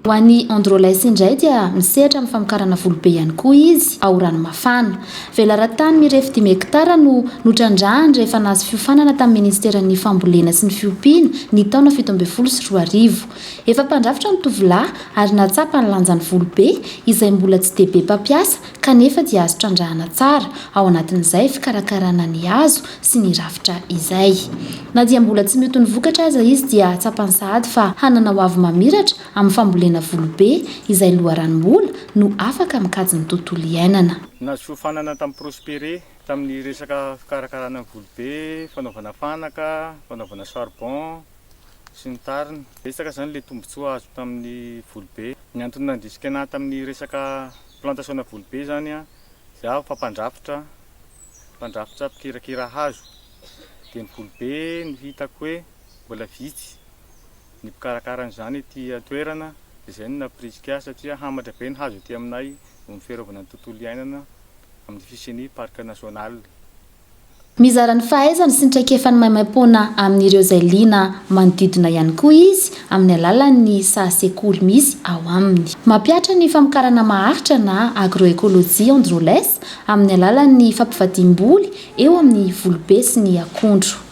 Ho an'i Androles indray dia misehatra amin'ny famokarana volobe ihany koa izy ao Ranomafana. Velaran-tany mirefy dimy hektara no notrandrahany rehefa nahazo fiofanana tamin'ny Ministeran'ny Fambolena sy ny Fiompiana ny taona 2017. Efa mpandrafitra ny tovolahy ary nahatsapa ny lanjan'ny volobe izay mbola tsy dia be mpampiasa kanefa dia azo trandrahana tsara ao anatin'izay fikarakarana ny hazo sy ny rafitra izay. Na dia mbola tsy mioty ny vokatra aza izy dia tsapany sahady fa hanana ho avy mamiratra amin'ny fambolena volobe izay loharanom-bola no afaka mikajy ny tontolo iainana. Nahazo fiofanana tamin'ny Prospere tamin'ny resaka fikarakarana ny volobe, fanaovana fanaka, fanaovana charbon sy ny tariny. Betsaka izany ilay tombontsoa azo tamin'ny volobe. Ny antony nandrisika anah tamin'ny resaka plantation-na volobe izany, izaho efa mpandrafitra, mpandrafitra mpikirakira hazo. Dia ny volobe no hitako hoe mbola vitsy ny mpikarakara an'izany ety an-toerana, dia izay no nampirisika ahy satria hamatra be ny hazo aty aminay noho ny fiarovana ny tontolo iainana amin'ny fisian'ny parc national. Mizara ny fahaizany sy ny traikefany maimaimpoana amin'ireo izay liana manodidina ihany koa izy amin'ny alalan'ny saha sekoly misy ao aminy. Mampihatra ny famokarana maharitra na agroekolojia Androles amin'ny alalan'ny fampivadiam-boly eo amin'ny volobe sy ny akondro.